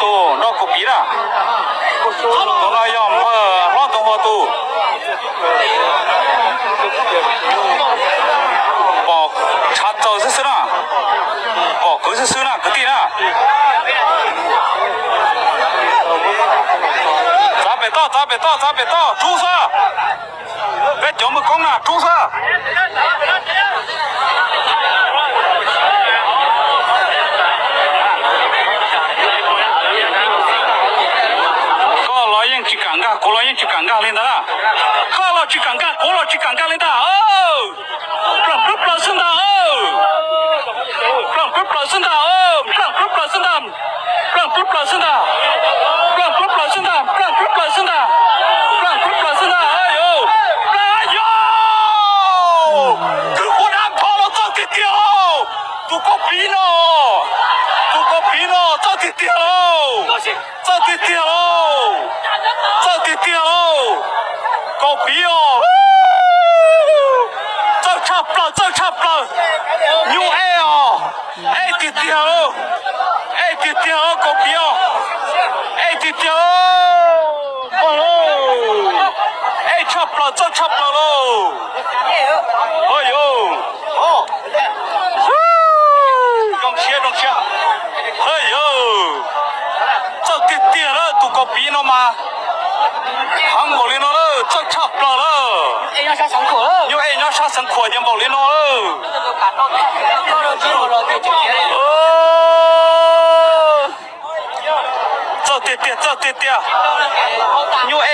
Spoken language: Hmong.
Tus nrog kuv piv na, tus no yog npawg hlob Ntxoov Huas tus. Pom tshav txaws xwb xwb na, pom kwv xwb xwb na kwv tij na. Txav pem toj, txav pem toj, txav pem toj, rub xwb. Peb cov muaj koob na, rub xwb. Koj los yeej tsis kam nkag, kuv los yeej tsis kam nkag li ntag. Koj los tsis kam nkag, kuv los tsis kam nkag li ntag. Plaws plaws plaws xwb ntag. Plaws plaws plaws xwb ntag. Plaws plaws plaws xwb ntag. Plaws plaws plaws xwb ntag. Plaws plaws plaws xwb ntag. Plaws plaws plaws xwb ntag. Plaws plaws plaws xwb ntag. Yog, kwv huab dab nrho los txawj tiag tiag lauj. Tus Kaus Piv no, tus Kaus Piv no txawj tiag tiag lauj. Txawj tiag tiag lauj. Txawj tiag tiag lauj. Kaus Piv os. Txawj tshaj plaws, txawj tshaj plaws. Nyuj ej os. Ej tiag tiag lauj. Ej tiag tiag lauj Kaus Piv os. Ej tiag tiag lauj. Ej tshaj plaws, txawj tshaj plaws lauj. Hos yog, zoo siab, zoo siab. Hos yog, txawj tiag tiag lawm, tus Kaus Piv no mas heev npaum li no lawm, txawj tshaj plaws lawm. Nyuj ej nyob sab Xeev Khuam ces npaum li no lawm. Txawj tiag tiag, txawj tiag tiag. Nyuj